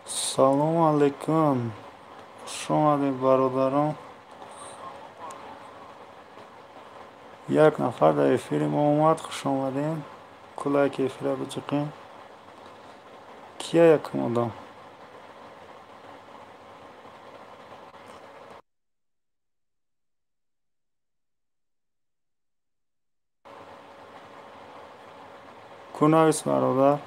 Салому алейкум. Хуш омадед, бародарон. Як нафар дар эфири мо омад. Хуш омадем. Кулайки эфира биҷиқем. Кия якум одам? Ку навис, бародар.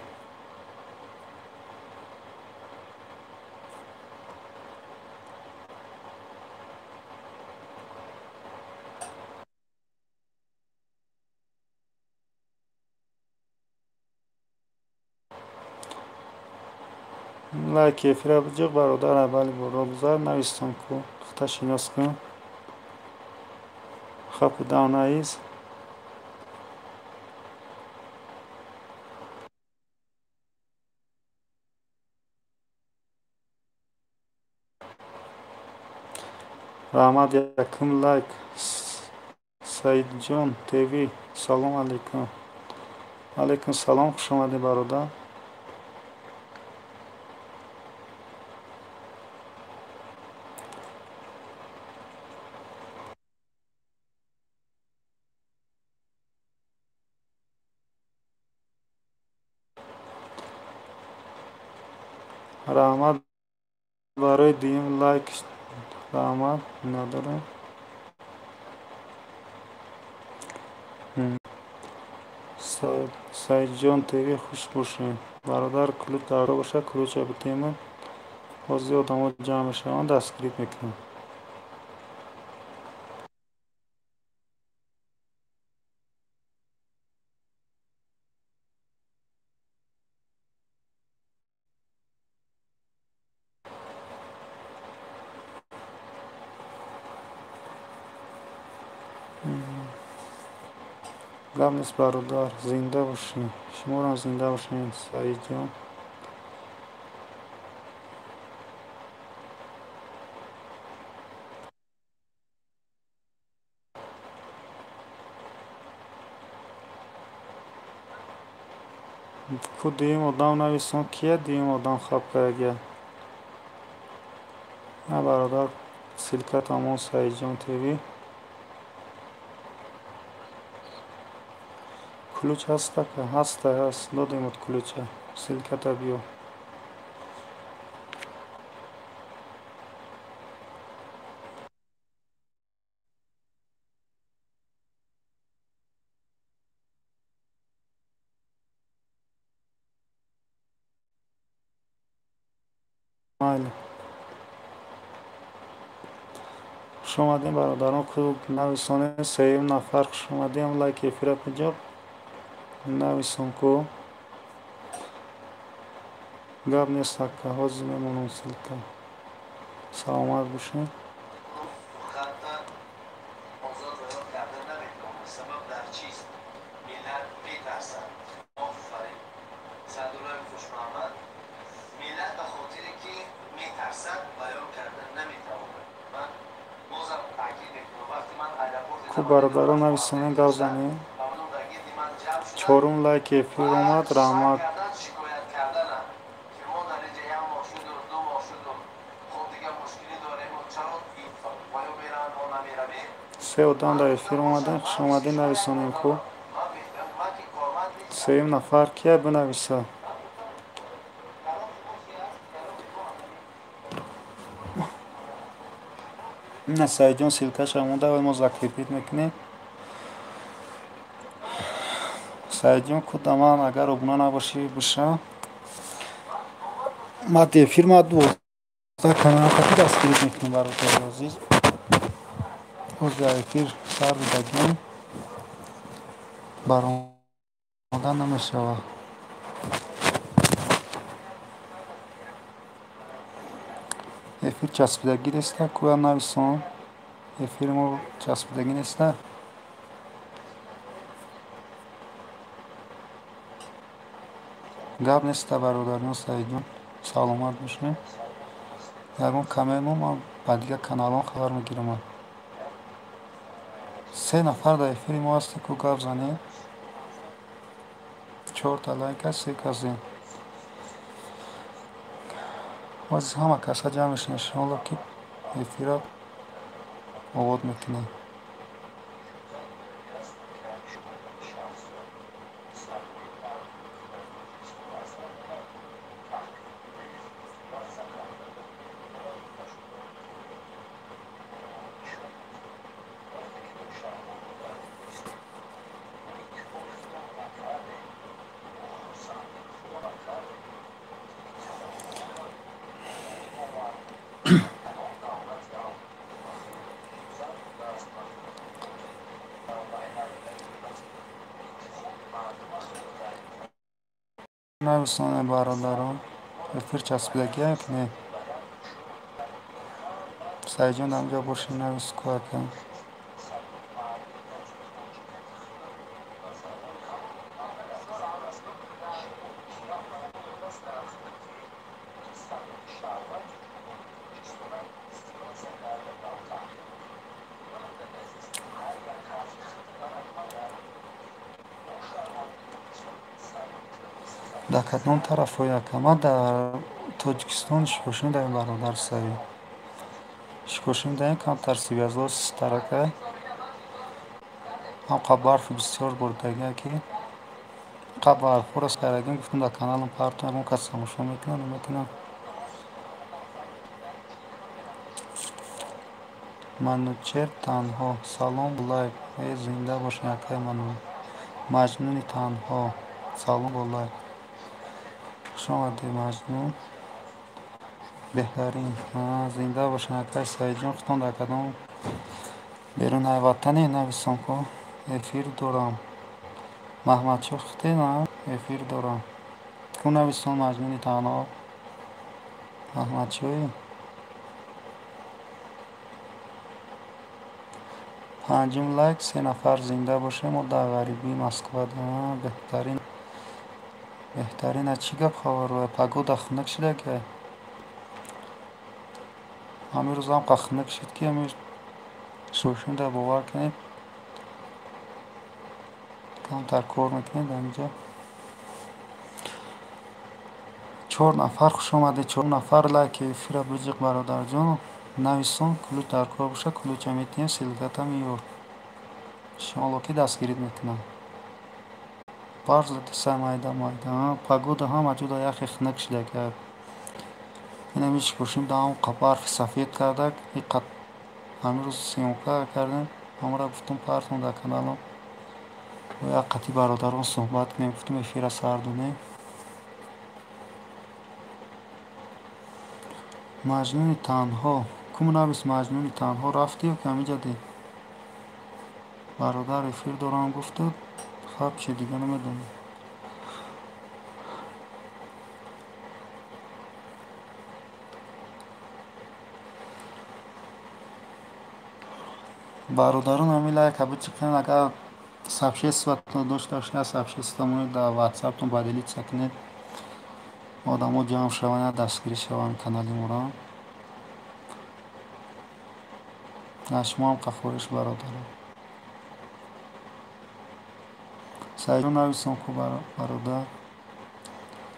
Лайки эфира биҷиқ, бародар. Аввали боро гузар, навистон ку хата шинос кун. Хапу дав навис. Раҳмат, якум лайк. Саидҷон ТВ, салом алейкум. Алейкум салом, хуш омадед, бародар. Раҳмат барои дуюм лайк. Раҳмат, надорам. Саидҷон ТВ, хуш бошед. Бародар, ключ дар бошад, ключа битема. Ҳозир одамо ҷамъ мешаванд, дастгирӣ мекунем. Гап нест, бародар, зинда бошед. Шуморам зинда бошед, Саидҷон. Ку дуюм одам нависон, кия дуюм одам хаб кардагия? На, бародар, ссылка тамом, Саидҷон ТВ. Ключ ҳаста? Ҳаста, ҳаст. Додемуд ключа. Ссылката биё. Майли. Хуш омадем, бародарон. Ку нависонем, сеюм нафар, хуш омадем. Лайк эфира биҷоқ. Нависон ку. Гап нест, ака, ҳозир мемонам ссылка. Саломат бошед. Ку бародарон нависонем, гап занем. Чорум лайк эфир омад, раҳмат. Се одам дар эфир омадем, хуш омадем, нависонем ку. Сеюм нафар кия бинависа? На, Саидҷон ссылкаша монда, вай мо закрепить мекунем. Саидҷон, ку да ман агар обуна набошӣ биша. Ма эфир ма 12 канал хати дастгирӣ мекунем, бародари азиз. Ҳозир эфир сар додагем. Баромада намешавад. Эфир часпидагӣ неста, куя нависон. Эфири мо часпидагӣ неста. Гап неста, бародарон, Саидҷон, саломат бошед. Ягон камемо ман ба дигар каналҳо хабар мегирам. Се нафар дар эфири мо ҳастем, ку гап занем. Чорта лайк аст, се касем. Ҳозир ҳама каса ҷамъ мешавем, иншоалло, ки эфирро оғоз мекунем. Нависонем, бародарон, эфир часпидагиам ки не? Саидҷон, ҳамҷо бошӣ, навис ку ака. Дар кадом тарафҳои ака? Ман дар Тоҷикистон Шикошим даем, бародар Саид. Шикошим даем, камтар сивязло систарака. Ҳамқа барфи бисёр бурдагия ки қа барфҳоро сайрагим, гуфтам дар каналам партом, ягон кас тамошо мекунад, намекунад. Манучер танҳо. Салом, лайк. Э, зинда бошед, акаи ману. Маҷнуни танҳо. Салом, лайк. Хуш омадед, Маҷнун. Беҳтарин. Зинда бошед, акаи Саидҷон. Худтон дар кадом берунаи ватане, нависон ку. Эфир дорам. Маҳмадшоҳ, худте на? Эфир дорам. Ку нависон, Маҷнуни танҳо. Маҳмадшоҳӣ? Панҷум лайк, се нафар, зинда бошем. Мо дар ғарибии Москва. Беҳтарин. Беҳтарин. А чӣ гап хабар? Погода хунук шуда ки? Ҳамин рӯз ҳам хунук шуд, ки ҳамин шошида, бовар кунед, камтар кор мекунед ҳаминҷо. Чор нафар, хуш омадед, чор нафар, лайки эфира биҷиқ, бародарҷон. Нависон, ключ дар кор боша, ключа метиҳем, ссылката меёр. Иншоалло, ки дастгирит мекунам. Барф задисай майда майда. Погода ҳама ҷуда яхе хунук шуда ки. Инами Шикошим даҳам барфи сафед кардак. Иқат ҳамин рӯз съёмка кардем. Ҳамаро гуфтум партом дар каналам. Бо як қати бародарон суҳбат кунем, гуфтум эфира сар донем. Маҷнуни танҳо. Кум навис, Маҷнуни танҳо, рафтӣ ё ки ҳаминҷа ди? Бародар, эфир дорам гуфту, хаб чи дига намедонам. Бародарон, ҳамин лайка бичиқен, агар сообществото дошта бошед, сообщество монед, дар ватсаптон поделиться кунед, одамо ҷамъ шаванд, дастгирӣ шаванд канали моро. Аз шумо ҳам хоҳиш, бародарон. Саидҷон, нависон ку, бародар.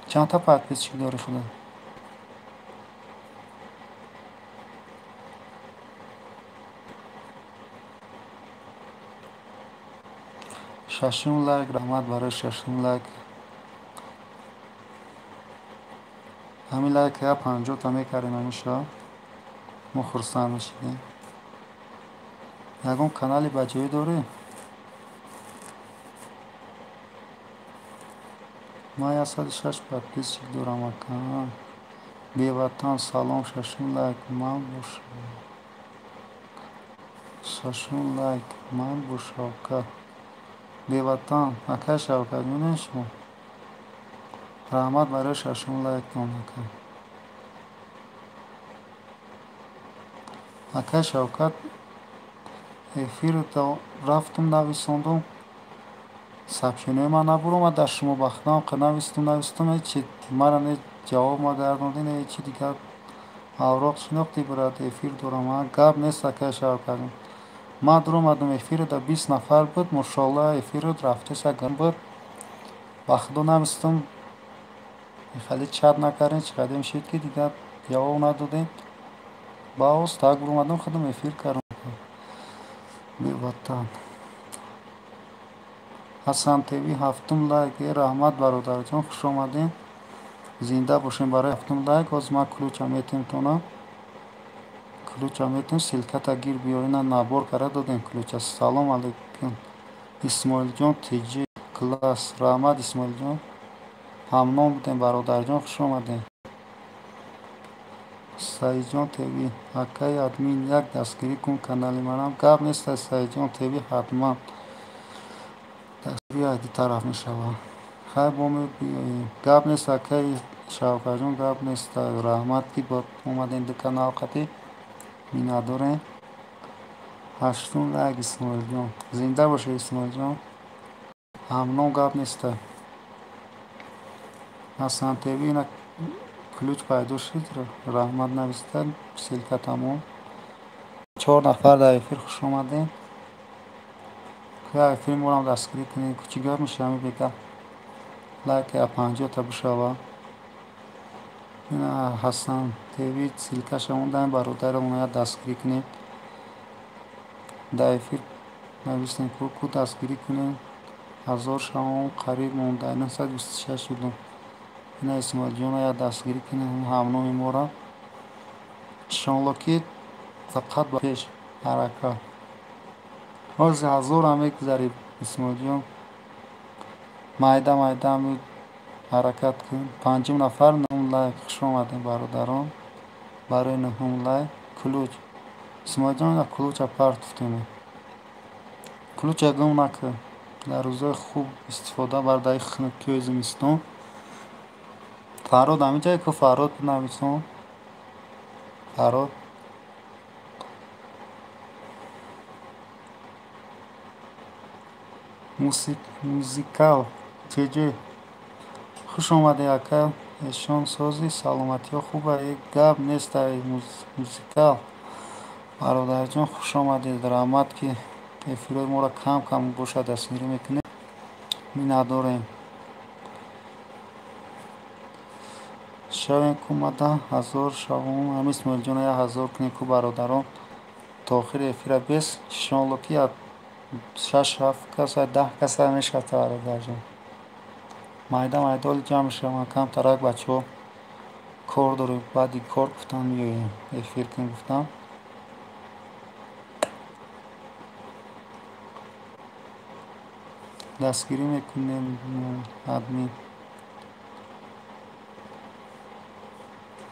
Чандта подписчик дорӣ худат? Шашум лайк, раҳмат барои шашум лайк. Ҳамин лайк я 50-та мекардем ҳамин мо хурсанд мешидем. Ягон канали баҷоӣ дорӣ? Ман 106 подписчик дорам, ака. Беватан, салом, шашум лайк, ман бошам. Шашум лайк, ман бо Шавкат. Беватан, акай Шавкат, мебинед шумо? Раҳмат барои шашум лайктон, ака. Акай Шавкат, эфирто рафтум, нависондум, сообщениҳои ман набуромад дар шумо, ба худам навистум, навистум, ҳечи мара не ҷавоб магардондӣ, не ҳечи дигар. Авроқ шинохтӣ, брат, эфир дорам. Гап нест, акай Шавкат. Ман дуромадам эфирро, да 20 нафар буд, мошоалло эфирро рафтеса буд. Ба худо намистам, хеле чат накардем, чӣ қадим шид ки дигар ҷавоб надодем. Ба оз так буромадам, худам эфир кардам. Беватан. Ҳасан ТВ ҳафтум лайк. Раҳмат бародарҷон, хуш омадем. Зинда бошем барои ҳафтум лайк. Ҳозир ман ключа метем тона. Ключа метем, ссылката гир биёрина набор карда додем ключа. Салом алейкум. Исмоилҷон ТЖ класс. Раҳмат Исмоилҷон. Ҳамном будем бародарҷон, хуш омадем. Саидҷон ТВ акаи админ як дастгирӣ кун канали манам. Гап нест, Саидҷон ТВ ҳатман дастгирӣ аз ду тараф мешавад. Хайр бо мебиёем. Гап нест акаи Шавкатҷон, гап нест. Раҳмат ки омадем ду канал қатӣ. Миннатдорем. Ҳаштум лайк Исмоилҷон. Зинда бошед Исмоилҷон. Ҳамном гап нест. Ҳасан ТВ ина ключ пайдо шуд. Раҳмат нависта, ссылка тамом. 4 нафар дар эфир, хуш омадем. Ку эфири моро дастгирӣ кунед. Чӣ гап мешава бега? Лайк я 50 та бишава. Ина Ҳасан ТВ ссылкаша мондаем, бародарамон я дастгирӣ кунед. Дар эфир нависем ку дастгирӣ кунед. 1000 шавом қариб монда, 926 шудум. Ина Исмоилҷона я дастгирӣ кунед ҳамноми моро. Иншоалло ки фақат ба пеш ҳаракат. Ҳозир 1000 мегузарӣ Исмоилҷон. Майда майда ҳаракат кун. Панҷум нафар нуҳум лайк. Хуш омадем бародарон. Барои нуҳум лайк ключ. Исмоилҷон ина ключа партуфтем. Ключа гум накун. Дар рӯзҳои хуб истифода бар, дар хунукиҳои зимистон. Фарҳод ҳаминҷае ку Фарҳод нависон. Фарҳод музикал ЧЖ. Хуш омадед ака. Эшон сози саломатиҳо хуб аст. Гап нест музикал. Бародарҷон хуш омадед. Раҳмат ки эфирҳои моро кам кам бошад дастгирӣ мекунед. Миннатдорем. Шавем ку мада 1000 шавом. Ҳам Исмоилҷона 1000 кунем ку бародарон. То охири эфира бес. Иншоалло ки 6-7 каса 10 каса мешавад бародарҷон. Майда майда оли ҷамъ мешаванд. Камтарак бачаҳо кор дорем. Баъди кор гуфтам меоем. Эфир кунем гуфтам. Дастгирӣ мекунем админ.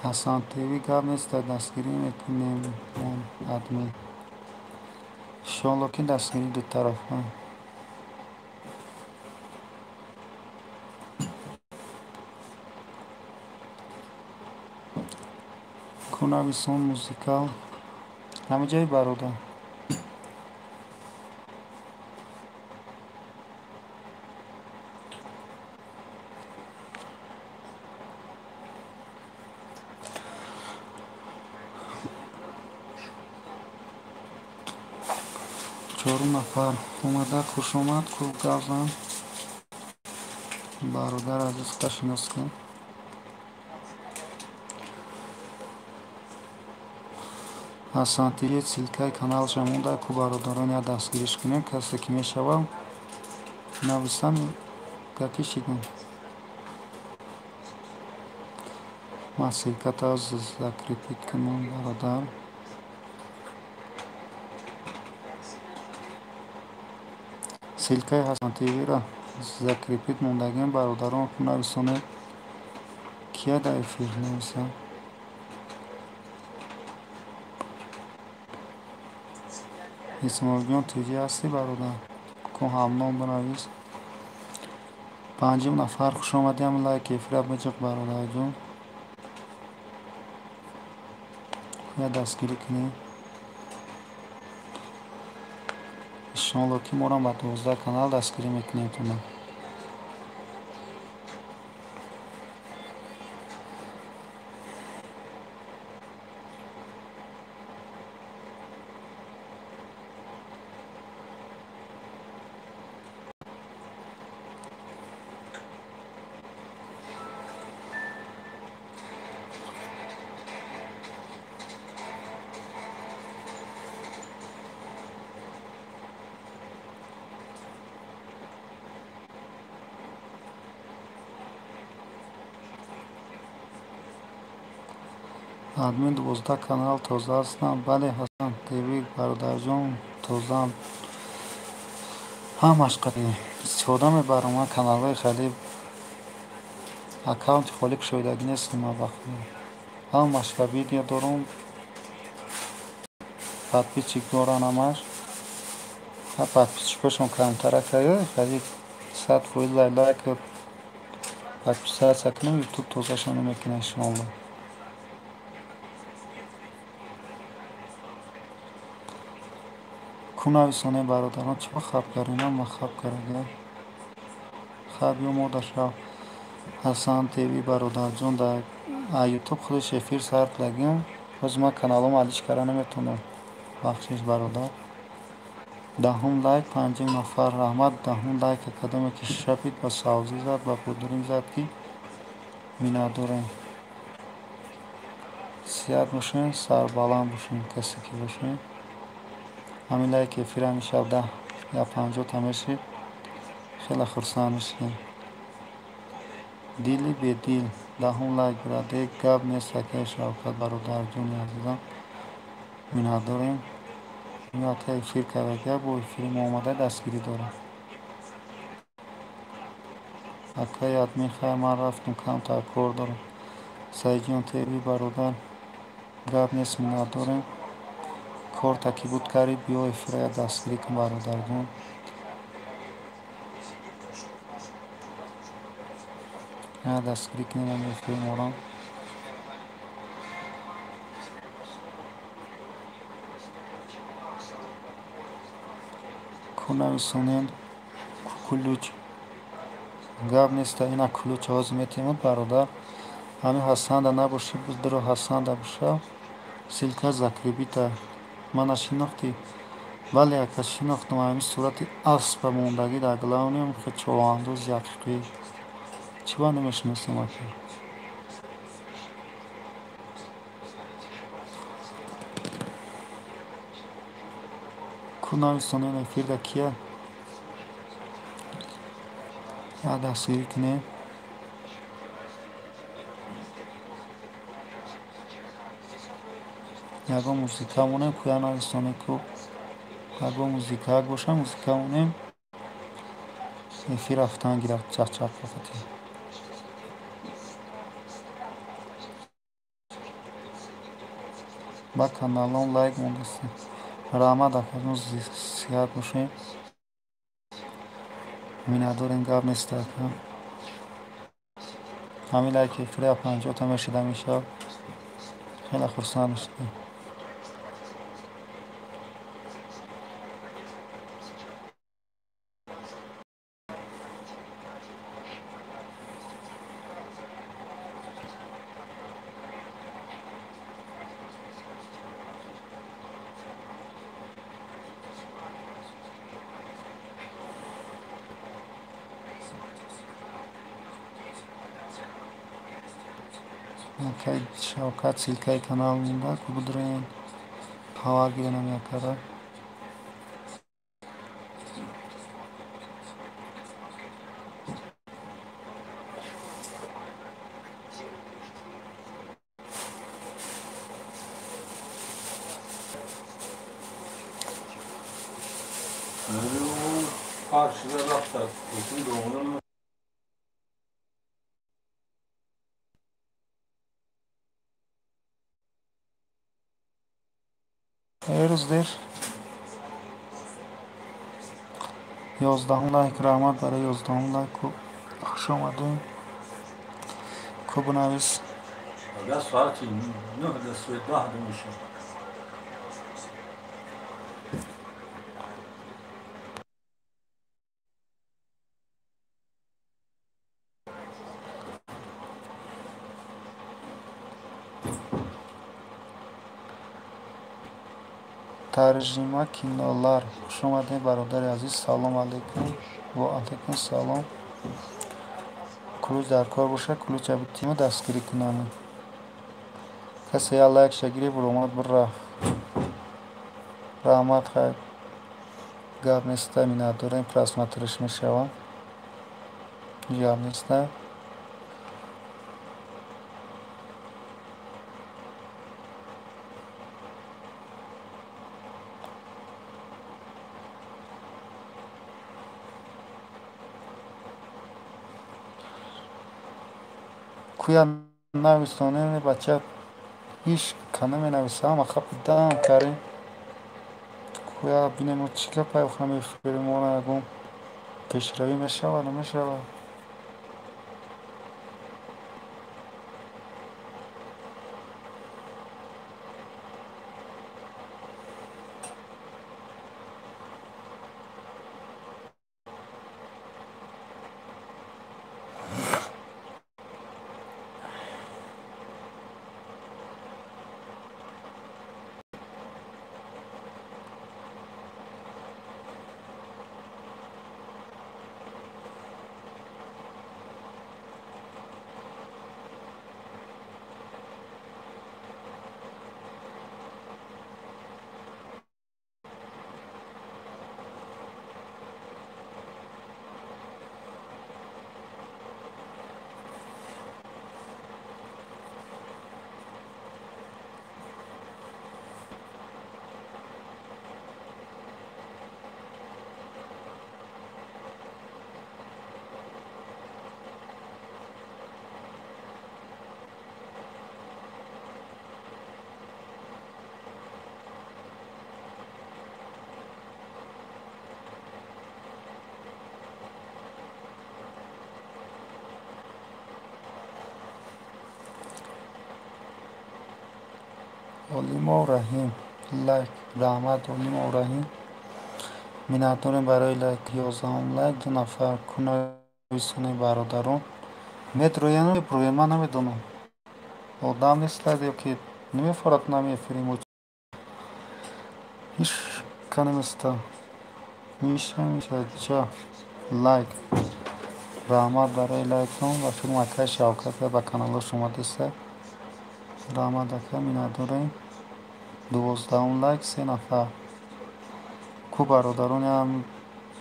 Ҳасан ТВ гап нест, дастгирӣ мекунем админ. Иншоалло ки дастгирӣ дутарафа. Ку нависон музикал. Ҳаминҷои бародар. Чорум нафар омада, хуш омад, ку гап зан. Бародар азиз ташинос кун. Ҳасан ТВ ссылкаи каналша монда, ку бародарон я дастгириш кунем. Касе ки мешава нависам гаки шидем. Ман ссылката закрепить кунам бародар. Ссылкаи Ҳасан ТВ-ро закрепить мондагиам бародарон ку нависонед. Кия дар эфир нависам? Исмоилҷон ТЖ ҳастӣ бародар? Ку ҳамном бинавис. Панҷум нафар хуш омадем. Лайк эфира биҷиқ бародарҷон. Я дастгирӣ кунед. Иншоалло ки моро ба 12 канал дастгирӣ мекунем тона. Админ 12 канал тоза ҳастанд. Бале, ҳастанд. ТВ бародарҷон тозаанд. Ҳамаш қати истифода мебарам. Ман каналҳои хеле аккаунти холӣ кушодагӣ нестам ман вақт. Ҳамаш ка видео дорам. Подписчик доран ҳамаш. Ҳа подписчикошон камтара кая, хеле 100% лайк подписаться кунам, ютуб тозашон мекунад иншоалло. Ку нависонем бародарон, чӣ хаб каринам, ма хаб карда. Хаб ё мода шав. Ҳасан ТВ бародарҷон дар ютуб худаш эфир сар кардагим. Ҳозир ман каналам алиш карда наметавонам. Бахшиш бародар. 10 лайк 5 нафар раҳмат. 10 лайк кадоме ки шапид ба савзӣ зад, ба пудрин зад ки миннатдорем. Сиҳат бошем, сарбаланд бошем, касе ки бошем. Ҳамин лайк эфир ҳамин шаб 10 я 50 та мешид. Хеле хурсанд мешидем. Дили бедил 10 лайк бираде гап нест акаи Шавкат бародарҷони азизам. Миннатдорем. Ин ака эфир кардага бо эфири мо омада дастгирӣ дорад. Акаи админ хайр, ман рафтам, камтар кор дорам. Саидҷон ТВ бародар гап нест, миннатдорем. Корта ки буд кард, биё эфира дастгирӣ кун бародарҷон. Дастгирӣ кунем ҳамин эфири моро. Ку нависонем ключ гап нест, ина ключ ҳозир метемуд бародар. Ҳамин Ҳасанда набоши, дуро Ҳасанда боша. Ссылка закрепита. Мана шинохтӣ? Бале, ака шинохтам. Ҳамин сурати аспа мондагӣ дар главниям хел човандози ҳақиқӣ. Чӣ ба намешиносам ака? Ку нависонем эфирда кия? Я дастгирӣ кунем. Ягон музыка монем, ку я нависонем ку. Ягон музыка боша, музыка монем. Эфир рафтан гирад чақ-чақ фақати. Ба каналон лайк мондастем. Раҳмат акаҷон, сиҳат бошем. Миннатдорем, гап нест ака. Ҳамин лайк эфира 50 та мешид ҳамин шаб. Хеле хурсанд мешидем. Шавкат ссылкаи канал монда, ку бидурен хабар гиренам якара. Рӯз дер 11 лайк. Раҳмат барои 11 лайк. Хуш омадем. Ку бинавис. Соати 9:10 мешавад. Тарҷима кинолар. Хуш омадед бародари азиз. Салом алейкум. Ва алейкум салом. Ключ дар кор боша, ключа битиму дастгирӣ кунам. Касе я лайк шагирӣ буромад бурафт. Раҳмат, хайр. Гап неста, миннатдорем, просмотрш мешавам. Гап неста. Куя нависонем бача ҳеҷ ка наменависа, ҳама хапи дам карем. Куя бинем чӣ гапай охир мефирем, мо ягон пешравӣ мешава намешава. Олимов Раҳим лайк, раҳмат Олимов Раҳим. Миннатдорем барои лайк. 11 лайк, 2 нафар кунависони бародарон. Метрояну мепурвем, ман намедонам. Одам нестад ё ки намефорад намефирим. Ҳеҷ ка наместа. Миша миша лайк. Раҳмат барои лайктон ва филм акай Шавкат ба каналош омадеста. Раҳмат ака, миннатдорем. 12 лайк, 3 нафар. Ку бародаронам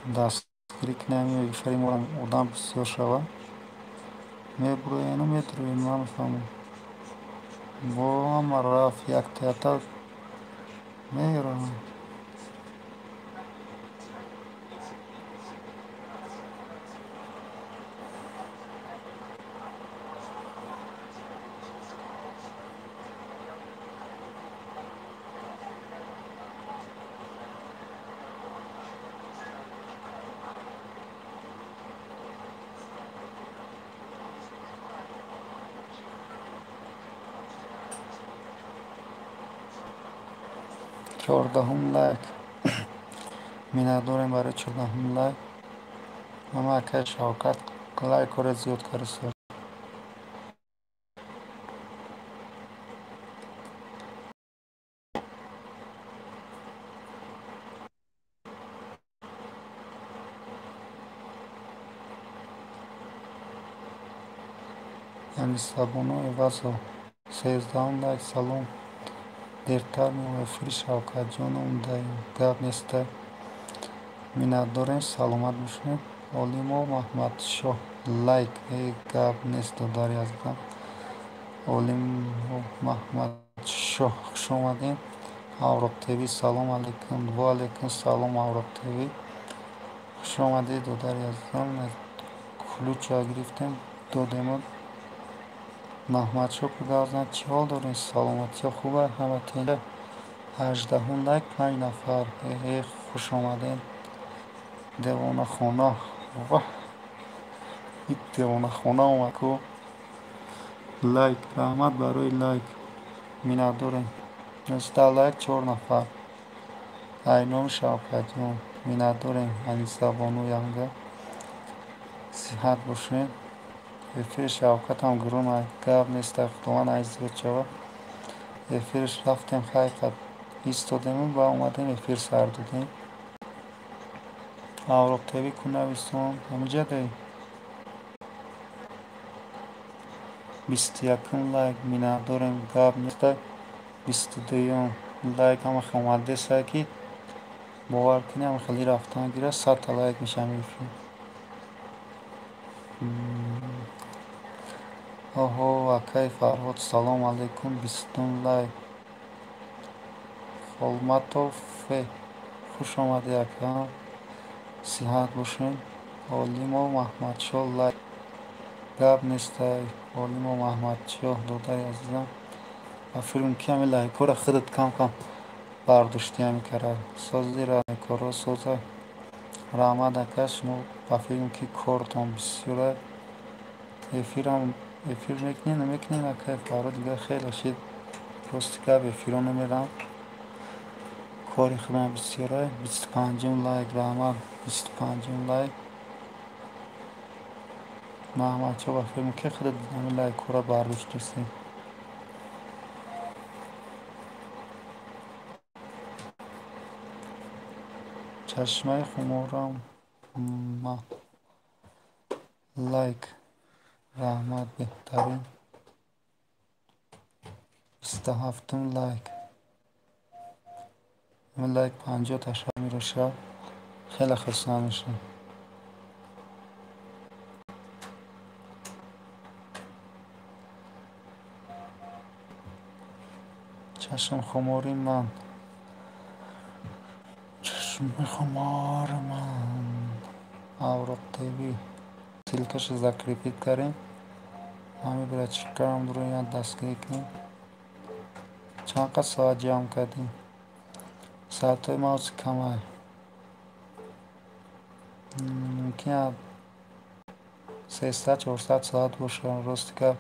дастгирӣ кунем, эфири моро одам бисёр шава. Мебуроену метроем, ман мефаҳмам. Бо ҳама рафт якта-якта меравам. 14 лайк. Миннатдорем барои 14 лайк. Ҳама акай Шавкат лайкҳоро зиёд карда. Анисабону Ивазов 13 лайк. Салом. Дертар меояд эфири Шавкатҷон омадаем. Гап неста. Миннатдорем, саломат бошед. Олимов Маҳмадшоҳ лайк. Гап нест додари азизам. Олимов Маҳмадшоҳ хуш омадем. Авроқ ТВ салом алейкум. Ва алейкум салом Авроқ ТВ. Хуш омадед додари азизам. Ключа гирифтем додем. Маҳмадшоҳ Кугавзан чӣ ҳол дорем? Саломатиё хуба? Ҳама тинҷа? 18 лайк, 5 нафар. Хуш омадем. Девонахона. Ваҳ! Ин девонахона омад ку. Лайк, раҳмат барои лайк. Миннатдорем. 19 лайк, 4 нафар. Айном Шавкатҷон. Миннатдорем. Анисабону янга. Сиҳат бошед. Эфири Шавкатам гурун гап нест, Худованд ай зиёд шава. Эфирш рафтем ҳақиқат истодем ва омадем эфир сар додем. Авроқ ТВ кунависон ҳамиҷа дай. 21 лайк, миннатдорем, гап нест. 22 лайк ҳама омадеса ки бовар кунӣ ҳама хеле рафтан гира 100 лайк мешам эфир. Оҳо, акай Фарҳод салом алейкум. 20 лайк. Холматов Ф. Хуш омадед ака. Сиҳат бошед. Олимов Маҳмадшоҳ лайк. Гап нестай. Олимо Маҳмадшоҳ, додари азизам, ба филм ки ҳами лайкҳоро худат кам-кам бардоштӣ ҳами кара. Сози лайкҳоро соза. Раҳмат ака, шумо ба филм ки кортон бисёра. Эфирам эфир мекунем, намекунем ака Фарҳод, дигар хеле шид. Рости гап эфиро намерам. Кори худам бисёра. 25-ум лайк, раҳмат. 25-ум лайк. Маҳмадшоҳ, ба филм ки худат ҳами лайкҳоро бардоштаси. Чашмаи хуморам ма лайк, раҳмат, беҳтарин. 27-ум лайк. Лайк 50 таша мераша. Хеле хурсанд мешавам. Чашм хумори ман. Чашми хумори ман. Авроқ ТВ. Ссылкаша закрепить кардем. Ҳами бирачикарам дуроян дастгирӣ кунем. Чанд қад соат ҷамъ кардем? Соатҳои мавзи камай. Мумкин 300-400 соат бошад. Рости гап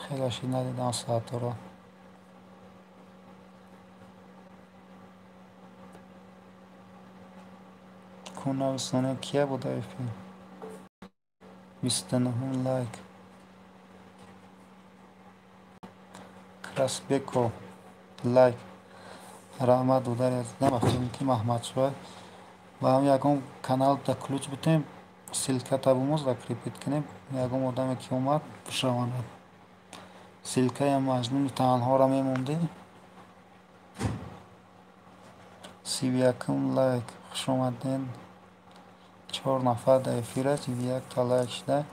хеле шид надидам соатҳоро. Ку нависонем кия буда эфир? 29-ум лайк. Красбеко лайк. Раҳмат, додари азизам, ба филм ки Маҳмадшоҳ. Ба ҳам ягон канал да ключ битем, ссылката бумоз закрепить кунем. Ягон одаме ки омад бишаванад. Ссылкаи Маҷнуни танҳоро мемондем. 31-ум лайк. Хуш омадед. 4 нафар дар эфир аст, 31 та лайк шуда.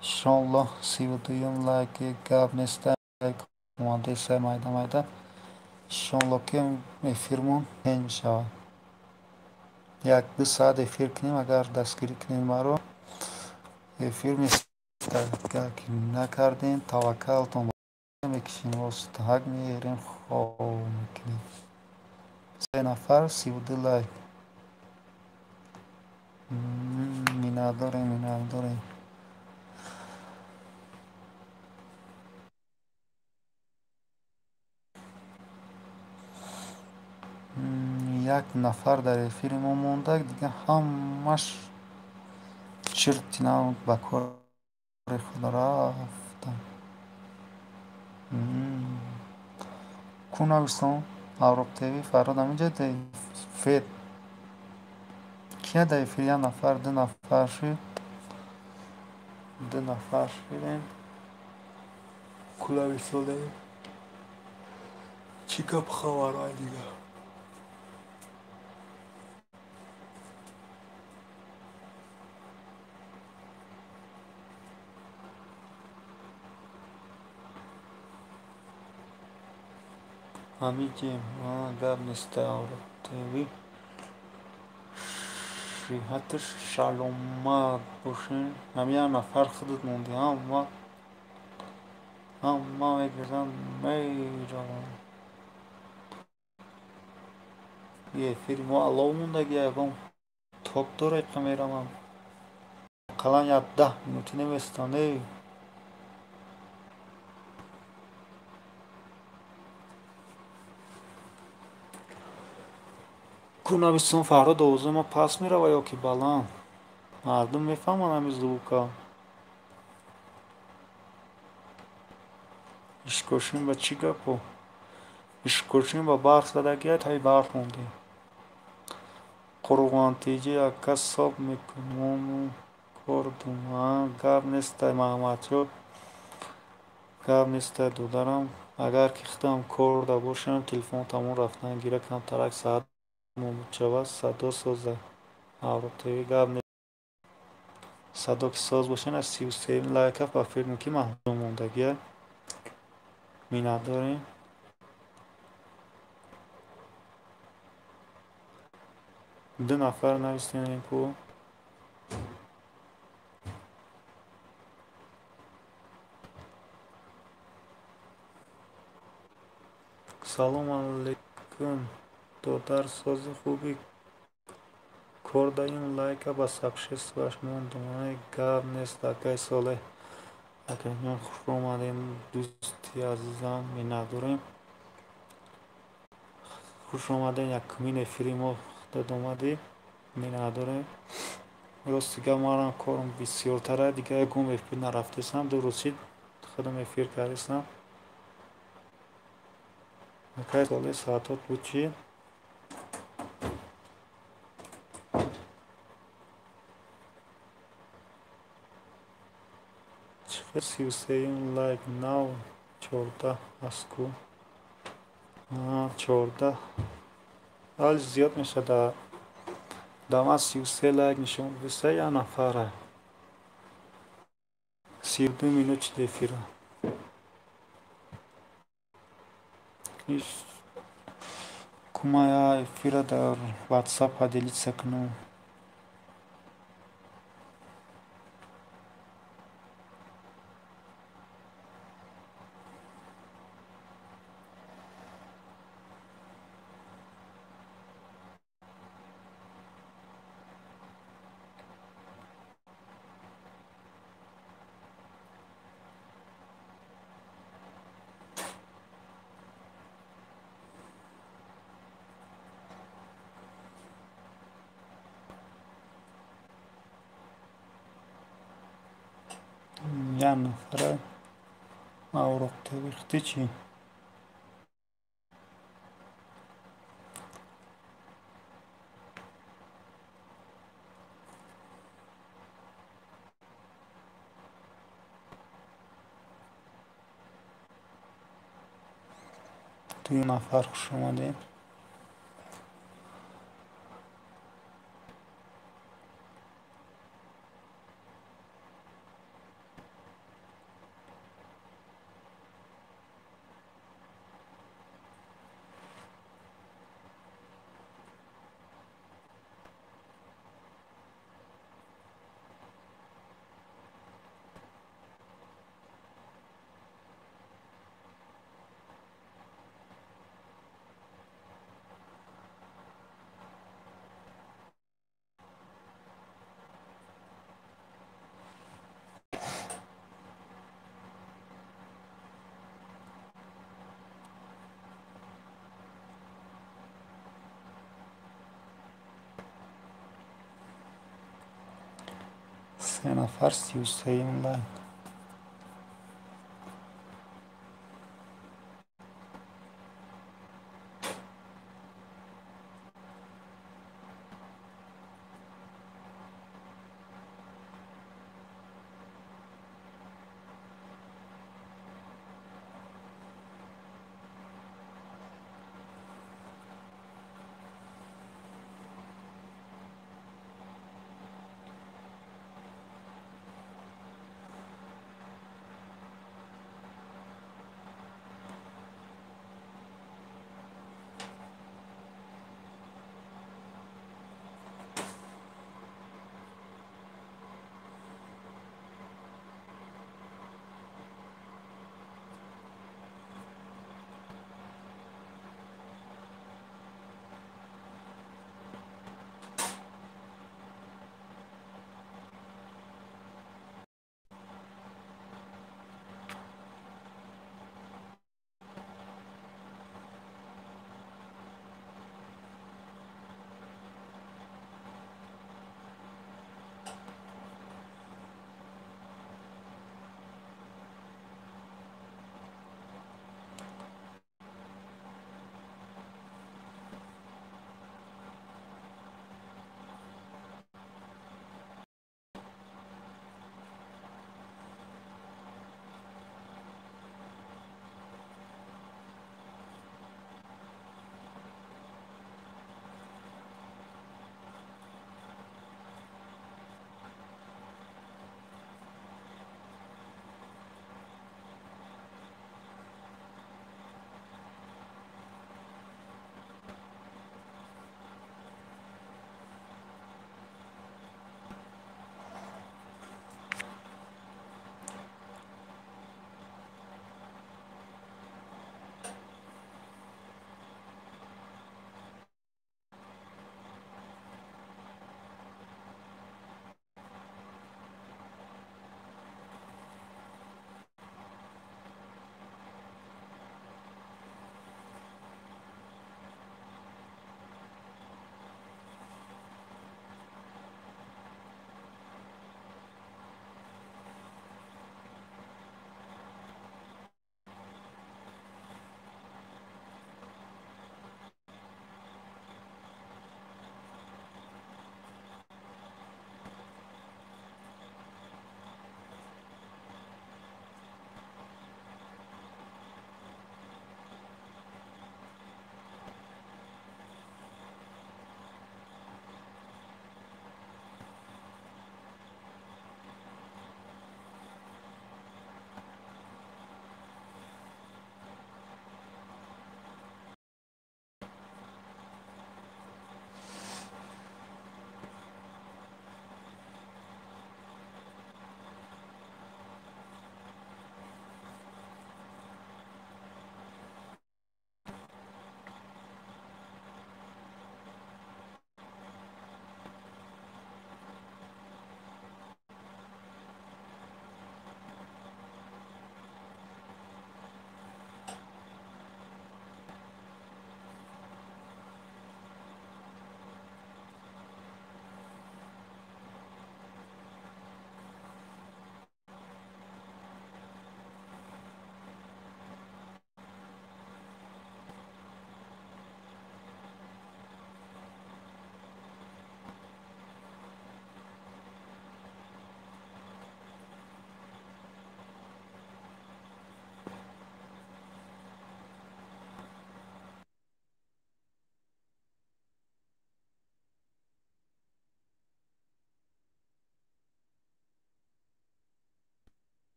Иншоаллоҳ 32-юм лайк, гап неста. Лайк омадеса майда майда. Иншоаллоҳ ки эфирмон пенҷ мешавад. 1-2 соат эфир кунем, агар дастгирӣ кунем маро. Эфир места. Агар ки накардем, таваккалтон мекушем, ҳак меерем, хоб мекунем. 3 нафар, 32 лайк. Миннатдорем, миннатдорем. Як нафар дар эфири мо монда, дигар ҳамаш чирти нав ба кори худ рафтам. Ку нависон? Авроқ ТВ, Фарҳод ҳаминҷа фед. Кия дар эфир? Як нафар, ду нафар шуд. Ду нафар шудем. Ку нависонем? Чӣ гап хабарҳои дигар? Ҳамиҷем, гап неста. Авроқ ТВ. Сиҳату саломат бошем. Ҳами як нафар худат монди, ҳама ҳама мегиранд, мераванд. Эфири мо алов мондаги, ягон ток дора иқа меравам. Ақаллан як 10 минутӣ наместам, не? Ку нависон Фарҳод, овози ма паст мерава ё ки баланд? Мардум мефаҳманд ҳами звука. Ишкошим ба чӣ гапо? Ишкошим ба барф задагия, таи барф мондем. Қурғонтиҷӣ ака соб мекуному кордум. Гап нестай Маҳмадшоҳ, гап нестай додарам. Агар ки худам корда бошам, телефон тамом рафтан гира, камтарак соат шавад, садо соза. Авроқ ТВ гап нест. Садо ки соз бошад, аз 33 лайка ба филм ки маҳрум мондагия. Миннатдорем. Ду нафар нависем ку. Салом алейкум, додар, сози хуби кордаим, лайка ба сабшестваш мондум. Ай гап нест, акай Солеҳ. Акайҷон, хуш омадем, дӯсти азизам, миннатдорем. Хуш омадем, якумин эфири мо худат омадӣ, миннатдорем. Рости гап, манам корам бисёртара, дигар ягон эфир нарафтесам, ду рӯз шид худам эфир кардесам. Акай Солеҳ, соатот буд чӣ? 33-юм лайк, нав 14 аст ку. 14 ҳали зиёд мешавад. Да ман 33 лайк нишон диса, як нафара. 32 минут шуд эфира. Кумая эфира дар WhatsApp поделиться кунам. Як нафара авроқтабихти чӣ? Ду нафар, хуш омадем. Се нафар, 33-юм лайк.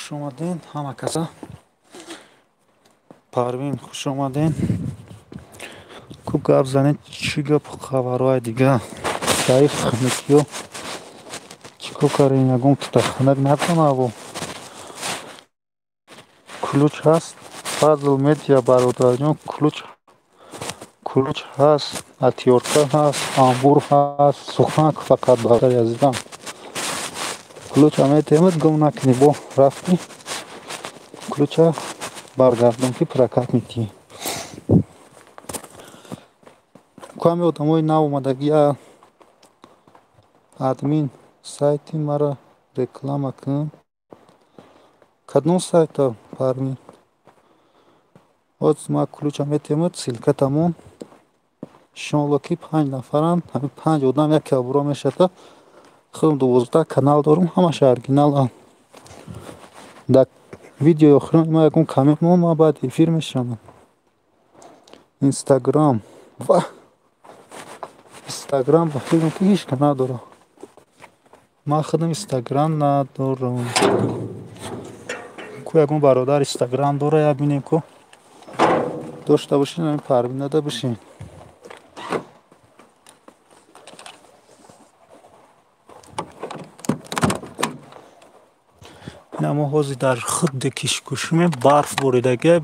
Хуш омаден ҳама каса. Парвин, хуш омаден. Ку гап занед, чӣ гап хабарҳои дига? Таиф хунукиё чӣ кор кардем? Ягон тутахунак накунаву. Ключ ҳаст? Фазл медиа бародарҷон, ключ ҳаст, отвёртка ҳаст, амбур ҳаст, суханк фақат бародари азизам. Ключа метемад, гум накунӣ, бо рафтӣ ключа баргардон ки прокат метиҳӣ. Ками одамои нав омадагия админ сайти мара реклама кун. Кадом сайта, Парвин? Ҳоз ма ключа метемад, ссылка тамом. Иншоалло ки 5 нафаранд, ҳамин 5 одам яке обуро мешавад. Худам 12 канал дорум, ҳамаша оригиналанд. Дар видеои охирон ма ягон коммент мон, ма баъд эфир мешавам. Инстаграм ва Инстаграм ба фикрам ки ҳеҷ ка надорам. Ман худам Инстаграм надорам. Ку ягон бародар Инстаграм дора, я бинем ку. Дошта бошин, ҳамин Парвинада бишин. Ина мо ҳозир дар худи Кишкушиме, барф боридагия,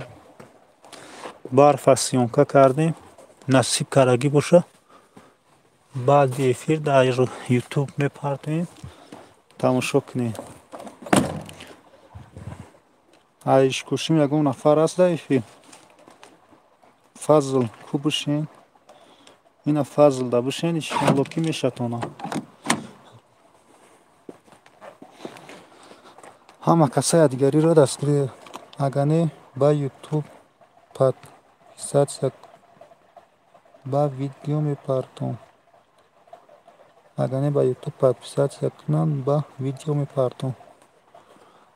барфа съёмка кардем. Насиб карагӣ боша. Баъди эфир дар Ютуб мепартоем, тамошо кунед. Ишкушим ягон нафар аст дар эфир? Фазл ку бишин? Ина Фазл да бишин, иншоалло ки мешатона. Ҳама касаи дигариро дастгирӣ. Агар не ба Ютуб подписаться ба видео мепартом. Агар не ба Ютуб подписаться кунанд, ба видео мепартом.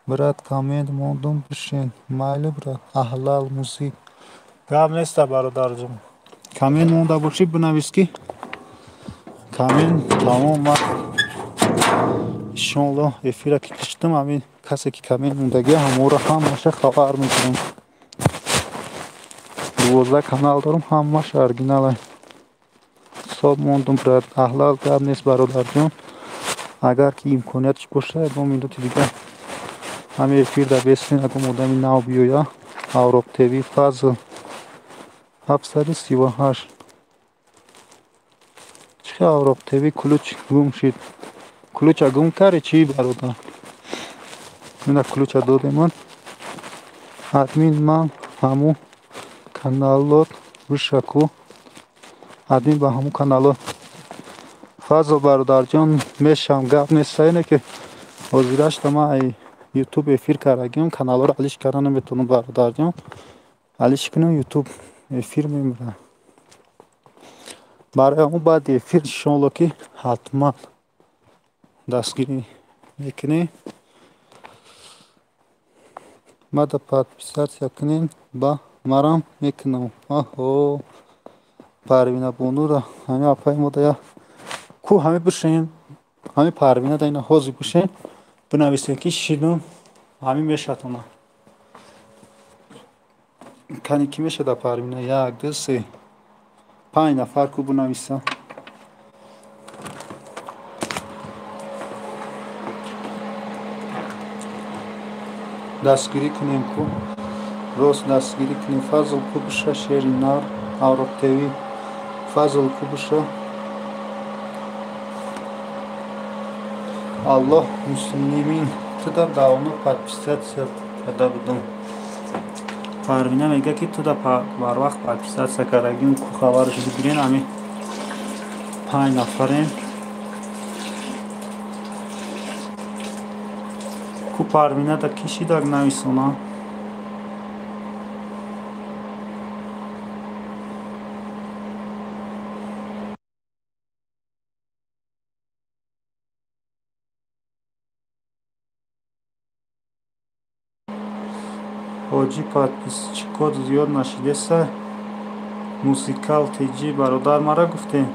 Брат, коммент мондум, бишин. Майли, брат. Аҳлал музик. Гап неста, бародарҷон. Коммент монда бошӣ, бинавис ки коммент тамом. Ма иншоалло эфира ки киштам, ҳамин касе ки коммент мондагия ҳаморо ҳамаша хабар мекунам. 12 канал дорум, ҳамааш оригинале. Ҳисоб мондум, брат. Аҳлал гап нест, бародарҷон. Агар ки имкониятш боша, ягон минути дига ҳамин эфир да бесин, ягон одами нав биёя. Авроқ ТВ Фазл 738. Чӣ Авроқ ТВ ключ гум шид? Ключа гум карди чӣ, бародар? Ина ключа додемон. Админ ман ҳамун каналот бишаку. Админ ба ҳамун каналот. Фазл бародарҷон, мешам, гап нест, ине ки ҳозирашта ман ай Ютуб эфир кардагиам, каналҳоро алиш карда наметавонам, бародарҷон. Алиш кунам, Ютуб эфир мемирад. Барои ҳамун баъди эфир иншоалло ки ҳатман дастгирӣ мекунем. Мада подписаться кунем, ба марам мекунам. Аҳо, Парвина бонура ҳамин апаи мо да ку ҳамин бишин, ҳамин Парвина да ина ҳозир бишин, бинависем ки шидум, ҳамин мешатона. Кани ки мешада Парвина? 1, 2, 3, 5 нафар ку бинависа. Дастгирӣ кунем ку, рост дастгирӣ кунем. Фазл ку биша, шери нар, Авроқ ТВ. Фазл ку биша. Аллоҳ муслимин туда давно подписаться карда будам. Парвина мега ки туда барвақт подписаться кардагим, ку хабараш бигирен. Ҳамин 5 нафарем. Ку Парвина да кишидаг нависона. Ҳоҷӣ подписчикот зиёд нашидеса. Мусикал Тҷ бародар мара гуфтем.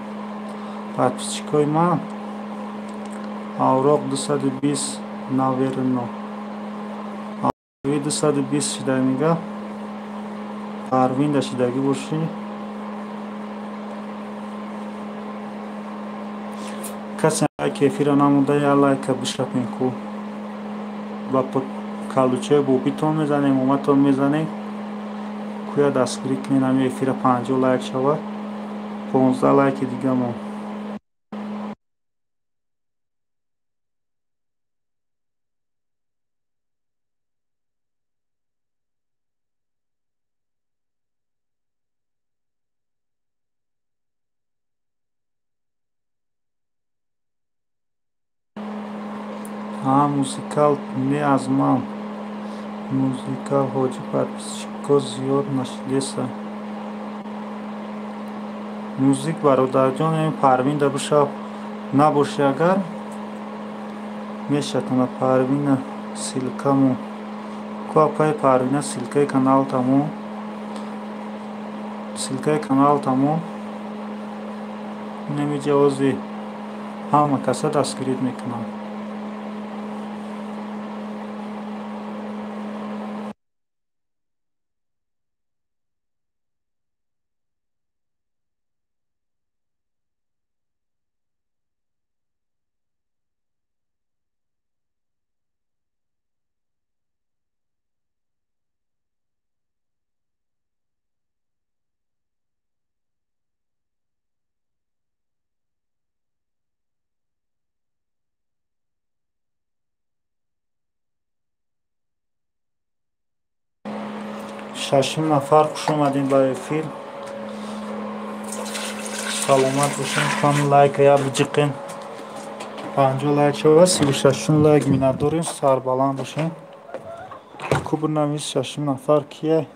Подписчикои ман Авроқ 220 наверно. ТВ 220 шида мега. Парвинда шидагӣ бошӣ. Касе лайк эфира намонда, я лайка бишапен ку. Ба калучаи бобитон мезанем, оматон мезанем. Куя дастгирӣ кунед, ҳамин эфира 50 лайк шавад. 15 лайки дига мон. Ҳа, музикал не аз ман. Музикал ҳоҷӣ подписчико зиёд нашидеса. Музик бародарҷон, ин Парвинда бишав набоши агар мешатона Парвина ссылкамо. Ку апаи Парвина ссылкаи канал тамо. Ссылкаи канал тамо. Намиҷавози ҳама каса дастгирит мекунам. Шашум нафар хуш омадем ба эфир. Саломат бошем. Кам лайка я биҷиқем. 50 лайк шава, 36 лайк миннатдорем. Сарбаланд бошем. Кубр навис шашум нафар кие?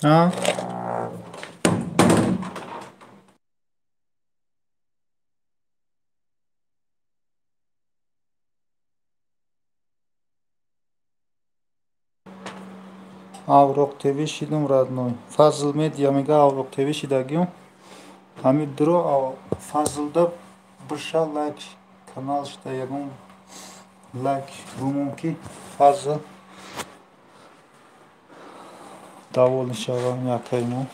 А? Авроқ ТВ шидум родной. Фазл Медиа мега Авроқ ТВ шидагиюм. Ҳамин дуро Фазлда биша лайк канал шида ягон лайк бумон ки Фазл доволен шавам якаи мо.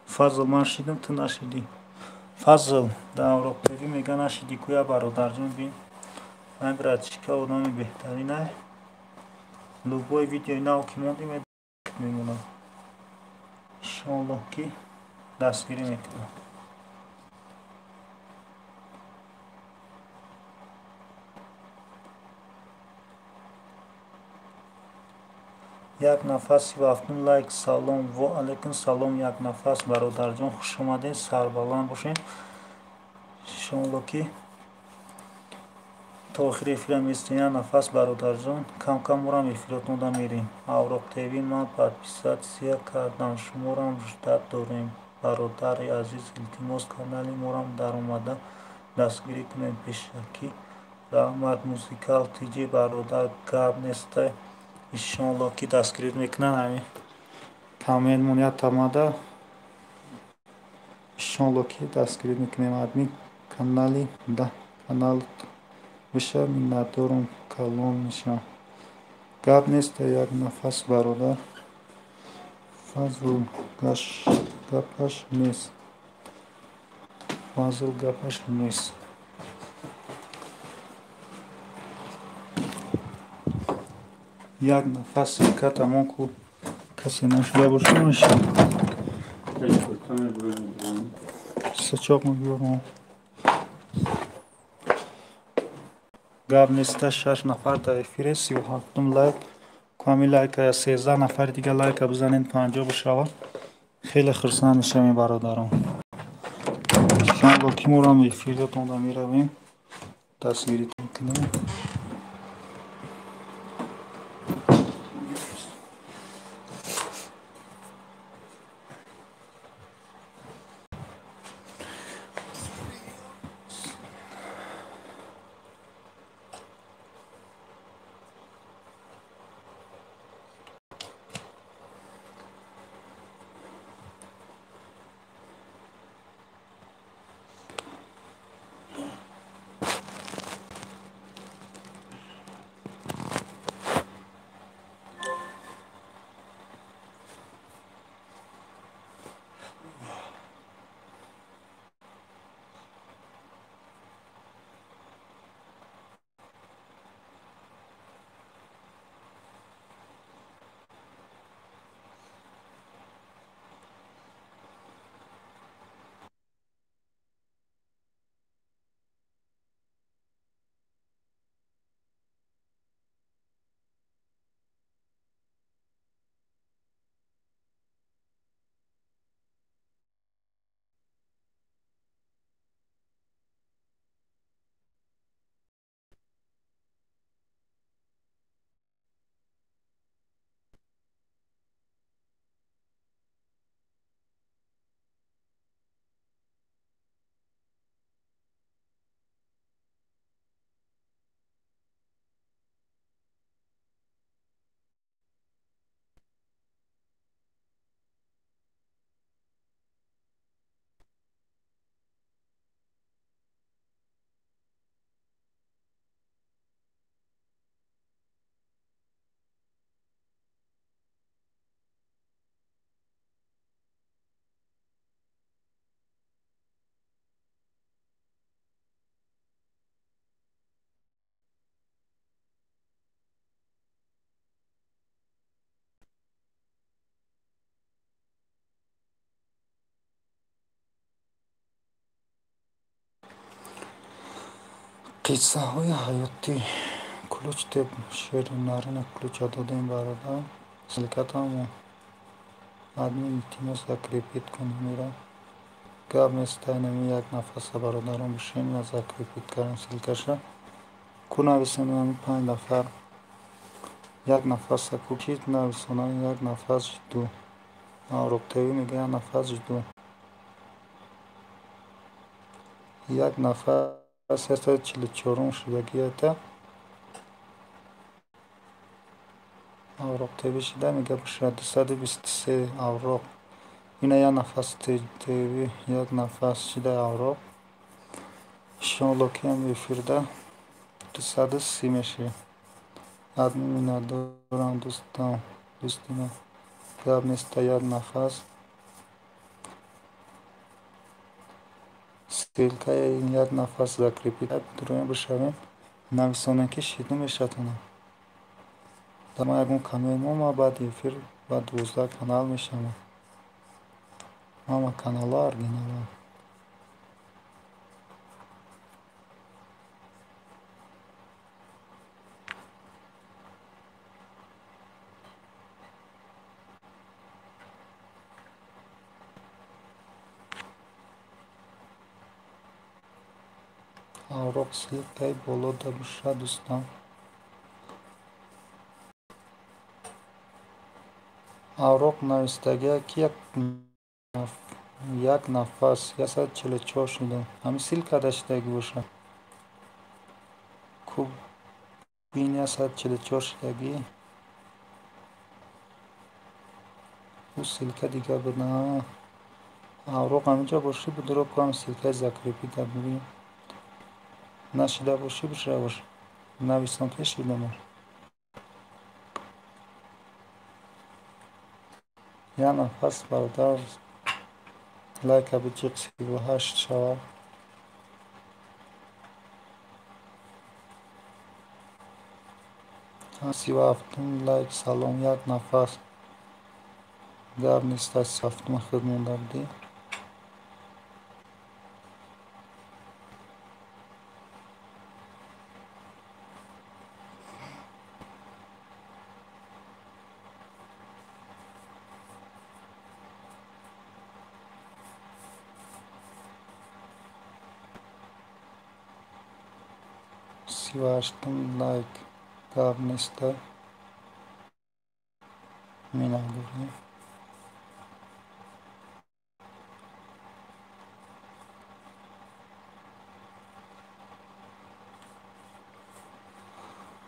Фазл ман шидум, ту нашидӣ. Фазл да Авроқ ТВ мега нашидӣ куя бародарҷон бин. Ай братчика одами беҳтаринай. Любой видеои нав ки мондем мемонад. Иншоаллоҳ ки дастгирӣ мекунам. Як нафас 37 лайк. Салом ва алайкум салом. Як нафас бародарҷон хуш омадед, сарбаланд бошед. Иншоаллоҳ ки то охири эфира местем. Як нафас бародарҷон, кам-кам морам эфиротонда мерем. Авроқ ТВ ман подписатсия кардам, шуморам ждат дорем. Бародари азиз, илтимос канали морам даромада дастгирӣ кунед пешакӣ. Раҳмат. Музикал ТЖ бародар гап нестай. Иншоаллоҳ ки дастгирӣ мекунанд. Ҳамин комментмон як тамада. Иншоаллоҳ ки дастгирӣ мекунем. Админ канали да канал биша миннатдорум калон мешавам. Гап нест, як нафас бародар. Фазл гапаш нест. Фазл гапаш нест. Як нафас ссылка тамом ку касе нашуда боша мешавад. Сачоқ мебиёрам. Гап неста, 6 нафар дар эфире, 37 лайк. Ками лайка 13 нафар дига лайка бизанед 50 бишавад. Хеле хурсанд мешавем бародарон. Иншоаллоҳ ки морам эфиротонда меравем. Дастгиритон кунем. Қиссаҳои ҳаётӣ. Ключ теб шери нарина ключа додем бародар. Ссылкатамо админ илтимос закрепить кун ҳамира. Гап нест, инами як нафаса бародарон бишин ва закрепить кардем ссылкаша. Ку нависем ҳами 5 нафар. Як нафаса ку ки нависона як нафас жду. Авроқ ТВ мега як нафас жду. Як нафас 144 шидагията. Авроқ ТВ шида мега бошад 223 авроқ. Ина як нафас ТВ як нафас шида авроқ. Иншоалло ки ҳам эфирда 230 мешавад. Админ миннатдорам дӯстам, дӯсти ман. Гап нест, як нафас. Ссылкаи як нафас закрепить дуроем бишавем. Нависонем ки шиду мешавад. Дар ман ягон камер мо баъди эфир ба 12 канал мешавам. Ҳама каналҳо оригиналанд. Авроқ ссылкаи болода бошад дӯстон. Авроқ навистагия ки як нафас 144 шуда. Ҳамин ссылкада шидагӣ бошад. Ку бин 144 шидагӣ. Ӯ ссылка дига буд. Авроқ ҳаминҷо бошӣ будро ку ҳам ссылкаи закрепида бибин. Нашида бошӣ бишава бош. Нависон ки шида бош. Як нафас бародар лайка биҷиқ 38 шавад. 37 лайк салом як нафас. Гап нест, 37 худ монда будӣ. Сиваштум лайк гап нест, миннатдорем.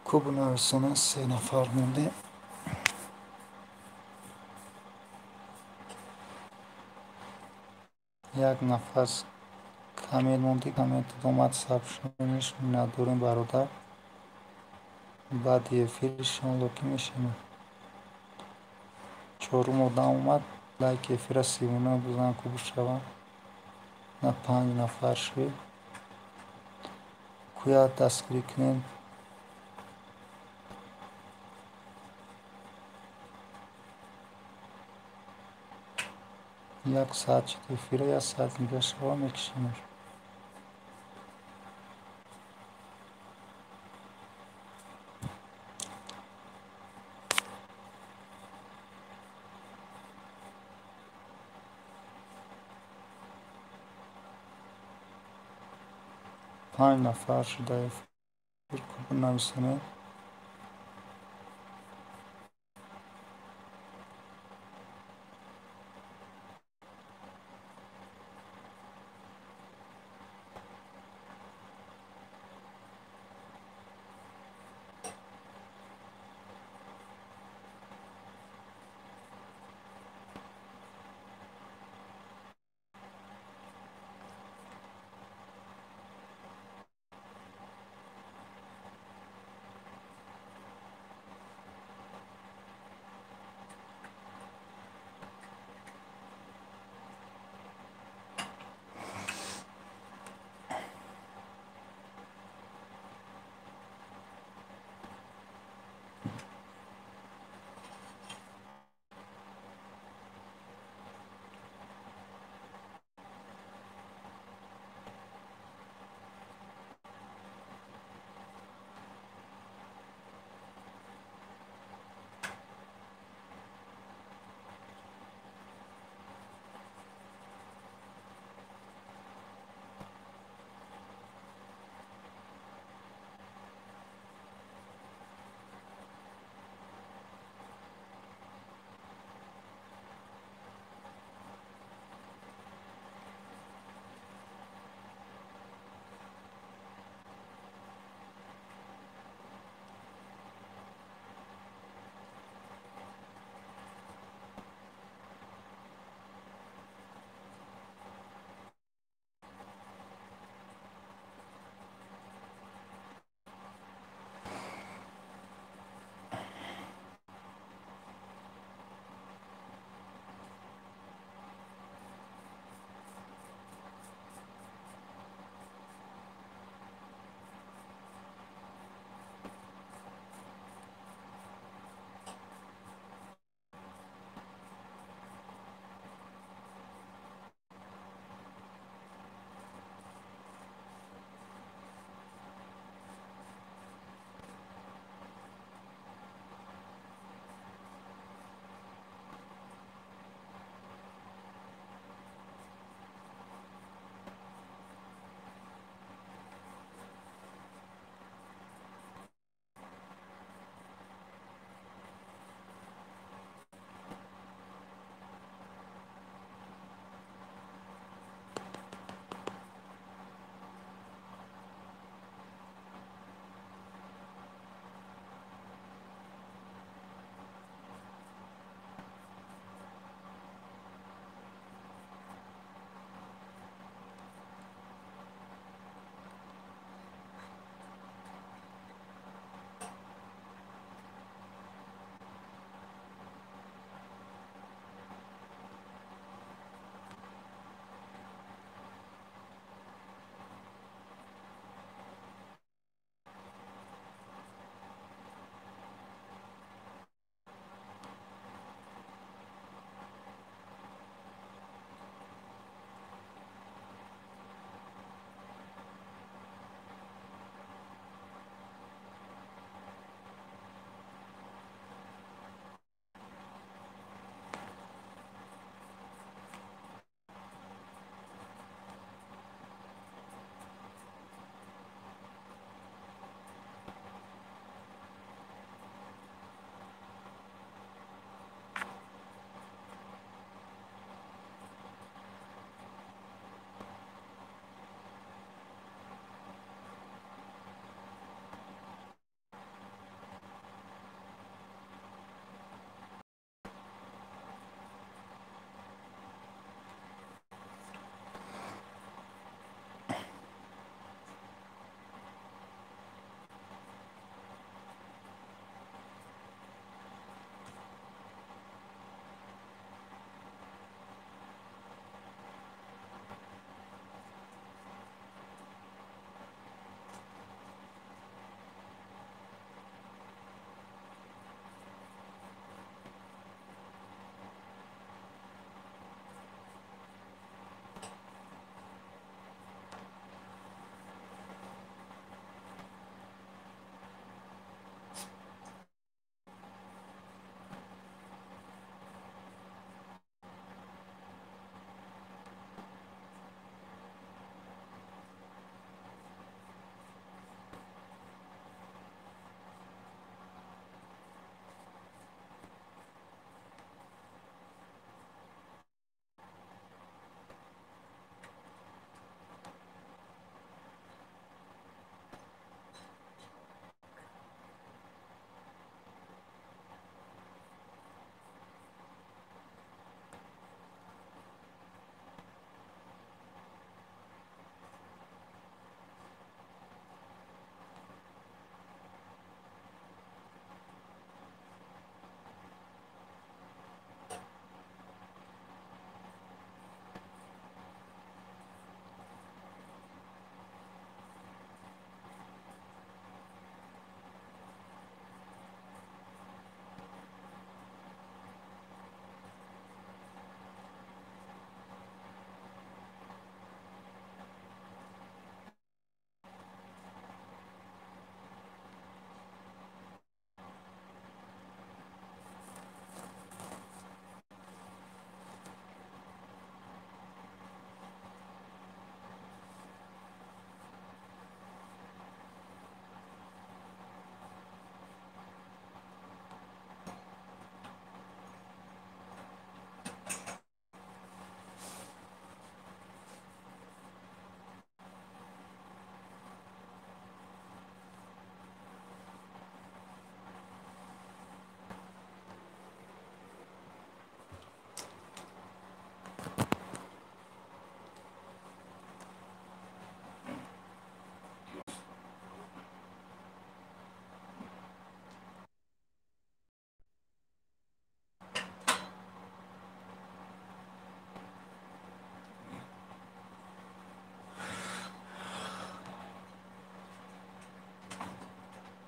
Ку бинависонем 3 нафар мондем. Як нафас камер монди, камер омад сабшониш миннатдорем бародар. Баъди эфир иншоалло ки мешавем. 4 одам омад, лайк эфира 39 бизан ку бишавад. На 5 нафар шуд. Куя дастгирӣ кунем. Як соат шуд эфира, як соат дига шава мекушем. Панҷ нафар шуда эфир ку бинависонем.